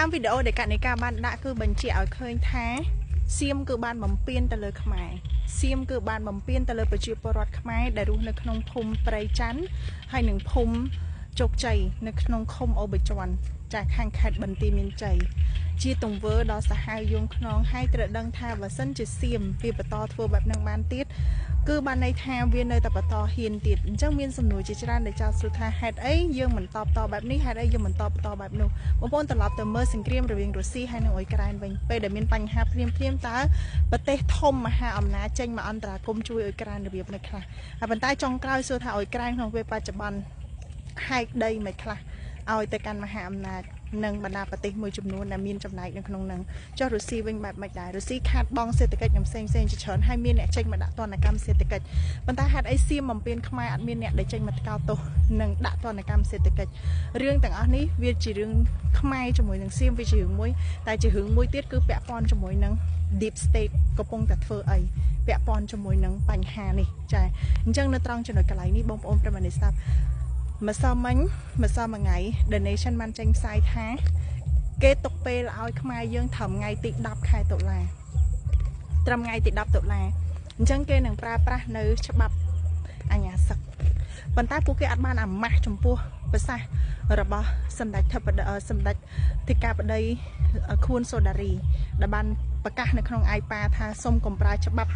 តាមវីដេអូដែលកណិកាបានដាក់គឺបញ្ជាក់ឲ្យឃើញថាសៀមគឺបានបំពេញទៅលើខ្មែរសៀមគឺបានបំពេញទៅលើប្រជាពលរដ្ឋខ្មែរដែលរស់នៅក្នុងភូមិព្រៃច័ន្ទហើយនិងភូមិជោគជ័យនៅក្នុងឃុំអូបជន់ចាខាងខេត្តបន្ទាយមានជ័យជាទង្វើដ៏សាហាវយង់ឃ្នងហើយត្រូវដឹងថាបើសិនជាសៀមវាបន្តធ្វើបែបនឹងបានទៀតគឺបានន័យថាវានៅតែបន្តហ៊ានទៀតអញ្ចឹងមានសំណួរជាច្រើនដែលចោទសួរថាហេតុអីយើងមិនតបតបែបនេះហេតុអីយើងមិនតបតបែបនោះបងប្អូនត្រឡប់ទៅមើលសង្គ្រាមរវាងរុស្ស៊ីហើយនិងអ៊ុយក្រែនវិញពេលដែលមានបញ្ហាភ្លាមភ្លាមតើប្រទេសធំមហាអំណាចចេញមកអន្តរាគមន៍ជួយអ៊ុយក្រែនរបៀបនេះខ្លះហើយប៉ុន្តែចុងក្រោយសួរថាអ៊ុយក្រែនក្នុងពេលបច្ចុប្បន្នហែកដីមិនខ្លះឲ្យទៅកាន់មហាអំណាចនិងបណ្ដាប្រទេសមួយចំនួនដែលមានចំណែកនៅក្នុងនឹងចុះរុស្ស៊ីវិញបែបម៉េចដែររុស្ស៊ីខាតបង់សេដ្ឋកិច្ចនិងផ្សេងផ្សេងជាច្រើនហើយមានអ្នកចេញមកដាក់ទណ្ឌកម្មសេដ្ឋកិច្ចប៉ុន្តែហេតុអីសៀមបំពេញខ្មែរអត់មានអ្នកដែលចេញមកថ្កោលទោសនិងដាក់ទណ្ឌកម្មសេដ្ឋកិច្ចរឿងទាំងអស់នេះវាជារឿងខ្មែរជាមួយនឹងសៀមវាជារឿងមួយតែជារឿងមួយទៀតគឺពាក់ព័ន្ធជាមួយនឹង deep state កំពុងតែធ្វើអីពាក់ព័ន្ធជាមួយនឹងបញ្ហានេះចាអញ្ចឹងនៅត្រង់ចំណុចកន្លែងនេះបងប្អូនប្រិមត្តស្ដាប់ម្សិលមិញម្សិលមួយថ្ងៃ The Nation បានចេញផ្សាយថាគេទុកពេលឲ្យខ្មែរយើងត្រឹមថ្ងៃទី10ខែតុលាត្រឹមថ្ងៃទី10តុលាអញ្ចឹងគេនឹងប្រើប្រាស់នៅច្បាប់អាញាសឹកប៉ុន្តែពួកគេអត់បានអាម៉ាស់ចំពោះប្រសាសន៍របស់សម្ដេចធិបតីសម្ដេចធិកាបតីខួនសូដារីដែលបានប្រកាសនៅក្នុង iPad ថាសូមកុំប្រើច្បាប់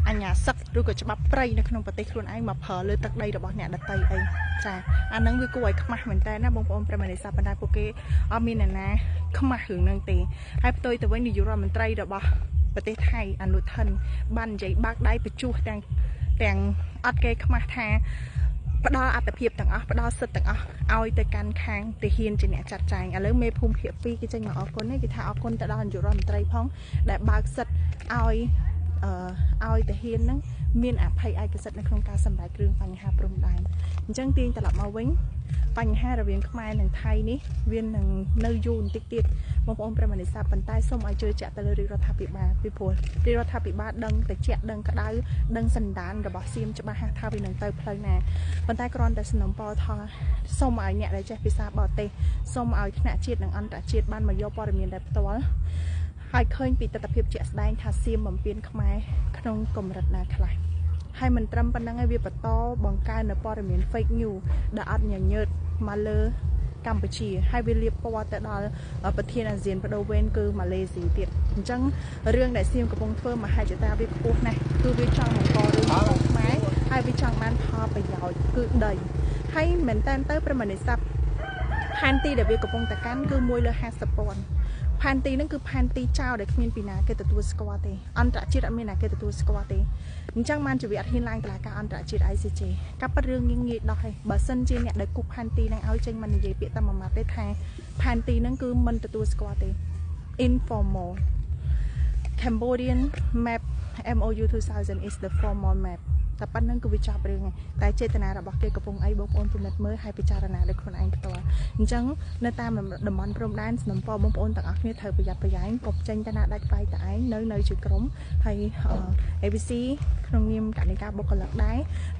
អញ្ញាសឹកឬក៏ច្បាប់ព្រៃនៅក្នុងប្រទេសខ្លួនឯងមកប្រើលើទឹកដីរបស់អ្នកដទៃអីចាអានឹងវាគួរឲ្យខ្មាស់មែនតើណាបងប្អូនប្រិមត្តសាប៉ុន្តែពួកគេអត់មានអ្នកណាខ្មាស់រឿងហ្នឹងទេហើយផ្ទុយទៅវិញនាយករដ្ឋមន្ត្រីរបស់ប្រទេសថៃអនុថិនបាននិយាយបើកដៃបញ្ជួសទាំងទាំងអត់គេខ្មាស់ថាផ្ដល់អត្តភាពទាំងអស់ផ្ដល់សិទ្ធិទាំងអស់ឲ្យទៅកាន់ខាងទាហានជាអ្នកចាត់ចែងឥឡូវមេភូមិភាគ2គេចេញមកអរគុណនេះគេថាអរគុណទៅដល់នាយករដ្ឋមន្ត្រីផងដែលបើកសិទ្ធិឲ្យអឺឲ្យទាហានហ្នឹងមានអភ័យឯកសិទ្ធិនៅក្នុងការសម្រេចរឿងបញ្ហាព្រំដែនអញ្ចឹងទាញត្រឡប់មកវិញបញ្ហារវាងខ្មែរនិងថៃនេះវានឹងនៅយូរបន្តិចទៀតបងប្អូនប្រិមត្តសាប៉ុន្តែសូមឲ្យជឿជាក់ទៅលើរាជរដ្ឋាភិបាលពីព្រោះរាជរដ្ឋាភិបាលដឹងតិចដឹងក្តៅដឹងសន្តានរបស់សៀមច្បាស់ថាវានឹងទៅផ្លូវណាប៉ុន្តែគ្រាន់តែសំណពរថាសូមឲ្យអ្នកដែលចេះភាសាបរទេសសូមឲ្យថ្នាក់ជាតិនិងអន្តរជាតិបានមកយកព័ត៌មានដែលផ្ទាល់ហើយឃើញពីទស្សនវិជ្ជាជាក់ស្ដែងថាសៀមបំពេញខ្មែរក្នុងកម្រិតណាខ្លះហើយមិនត្រឹមប៉ុណ្្នឹងឯងវាបន្តបង្កើននៅព័ត៌មាន fake news ដែលអត់ញញើតមកលើកម្ពុជាហើយវាលាបពណ៌ទៅដល់ប្រធានអាស៊ានបដូវវេនគឺម៉ាឡេស៊ីទៀតអញ្ចឹងរឿងដែលសៀមកំពុងធ្វើមហិច្ឆតាវាខ្ពស់ណាស់គឺវាចង់បង្ករឿងខ្មែរហើយវាចង់បានផលប្រយោជន៍គឺដីហើយមែនតើទៅប្រិមនិស័ព្ទផែនទីដែលវាកំពុងតែកាន់គឺ1លើ50ពាន់ផែនទីហ្នឹងគឺផែនទីចោលដែលគ្មានពីណាគេទទួលស្គាល់ទេអន្តរជាតិអត់មានណាគេទទួលស្គាល់ទេអញ្ចឹងបានជាវាអត់ហ៊ានឡើងតុលាការអន្តរជាតិ ICJ កាប់ប៉ិតរឿងងាយងាយដោះហើយបើសិនជាអ្នកដែលគប់ផែនទីហ្នឹងឲ្យចេញមកនិយាយពាក្យតែមួយម៉ាត់ទេថាផែនទីហ្នឹងគឺមិនទទួលស្គាល់ទេ informal Cambodian map MOU 2000 is the formal map តែប៉ុណ្្នឹងគឺវាចប់រឿងហើយតែចេតនារបស់គេកំពុងអីបងប្អូនពិនិត្យមើលហើយពិចារណាដោយខ្លួនឯងផ្ទាល់អញ្ចឹងនៅតាមតំបន់ព្រំដែនសំណពរបងប្អូនទាំងអស់គ្នាត្រូវប្រយ័ត្នប្រយែងកុំចេញទៅណាដាច់បែកតែឯងនៅនៅជាក្រុមហើយ ABC ក្នុងនាមកណិកាបុគ្គលិកដែរ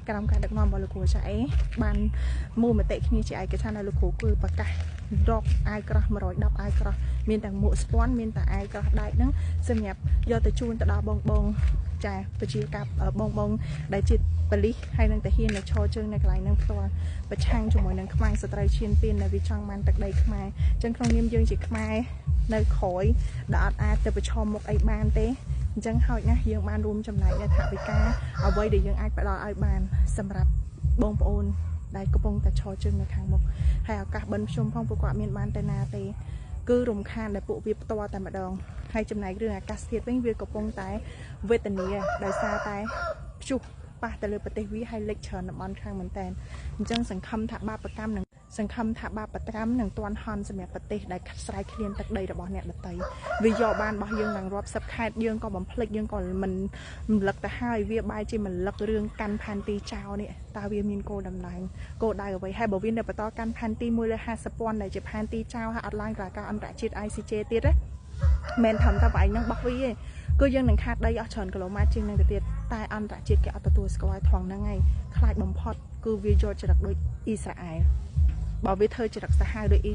ក្រោមការដឹកនាំរបស់លោកគ្រូចាអេបានមូលមតិគ្នាជាឯកសារនៅលោកគ្រូគឺប្រកាសរកអាវក្រោះ110អាវក្រោះមានទាំងមួកស្ពាន់មានតែអាវក្រោះដែកហ្នឹងសម្រាប់យកទៅជូនទៅដល់បងបងចាប្រជាកាប់បងបងដែលជាប៉ូលីសហើយនឹងទាហាននៅឈរជើងនៅកន្លែងហ្នឹងផ្ទាល់ប្រឆាំងជាមួយនឹងខ្មាំងសត្រូវឈានពានដែលវាចង់បានទឹកដីខ្មែរអញ្ចឹងក្នុងនាមយើងជាខ្មែរនៅក្រោយដែលអត់អាចទៅប្រឈមមុខអីបានទេអញ្ចឹងហោចណាស់យើងបានរួមចំណែកនៅថវិកាអ្វីដែលយើងអាចផ្ដល់ឲ្យបានសម្រាប់បងប្អូនដែលកំពុងតែឈរជើងនៅខាងមុខហើយឱកាសបិណ្ឌភ្ជុំផងពួកគាត់មានបានទៅណាទេគឺរំខានដែលពួកវាផ្ទាល់តែម្ដងហើយចំណែករឿងអាកាសធាតុវិញវាកំពុងតែវេទនាដោយសារតែព្យុះប៉ះទៅលើប្រទេសវាហើយលិចច្រើនតំបន់ខ្លាំងមែនតើអញ្ចឹងសង្ឃឹមថាបាបកម្មនឹងសង្ឃឹមថាបាបកម្មនឹងទាន់ហន់សម្រាប់ប្រទេសដែលស្រែកឃ្លានទឹកដីរបស់អ្នកដទៃវាយកបានរបស់យើងឡើងរាប់សិបខេត្តយើងក៏បំភ្លេចយើងក៏មិនរំលឹកទៅហើយវាបែរជាមិនលឹករឿងកាន់ផែនទីចោលនេះតើវាមានគោលដំណែងគោលដៅអ្វីហើយបើវានៅបន្តកាន់ផែនទី1លើ50ពាន់ដែលជាផែនទីចោលហើយអត់ឡើងតុលាការអន្តរជាតិ ICJ ទៀតណាមិនធំតែបែងនឹងបោះវាទេគឺយើងនឹងខាតដីអស់ច្រើនគីឡូម៉ែត្រជាងនឹងទៅទៀតតែអន្តរជាតិគេអត់ទទួលស្គាល់ថងហ្នឹងហើយខ្លាចបំផុតគឺវាយកចរិតដូចអ៊ីស្រាអែលបើវាធ្វើចរិតសាហាវដូចអ៊ី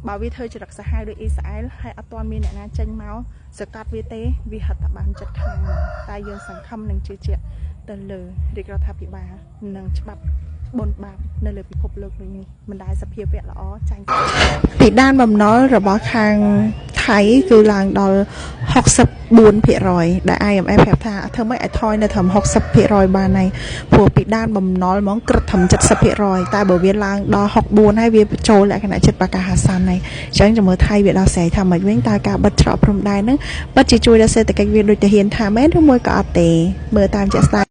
បើវាធ្វើចរិតសាហាវដូចអ៊ីស្រាអែលហើយអត់ទាន់មានអ្នកណាចេញមកសកាត់វាទេវាហិតតែបានចិត្តខ្លាំងហ្មងតែយើងសង្ឃឹមនឹងជឿជាក់ទៅលើរាជរដ្ឋាភិបាលនិងច្បាប់បុណ្យបាបនៅលើពិភពលោកនេះមិនដែលសភាវៈល្អចាញ់ពីដានបំណុលរបស់ខាងថៃគឺឡើងដល់64%ដែល IMF ប្រាប់ថាធ្វើម៉េចឲ្យថយនៅត្រឹម60%បានហើយព្រោះពីដានបំណុលហ្មងក្រឹតត្រឹម70%តែបើវាឡើងដល់64ហើយវាបញ្ចូលលក្ខណៈចិត្តបកាហាសានហើយអញ្ចឹងចាំមើលថៃវាដោះស្រាយថាម៉េចវិញតើការបិទច្រកព្រំដែនហ្នឹងពិតជាជួយដល់សេដ្ឋកិច្ចវាដូចទៅហ៊ានថាមែនឬមួយក៏អត់ទេមើលតាមជាក់ស្ដែង។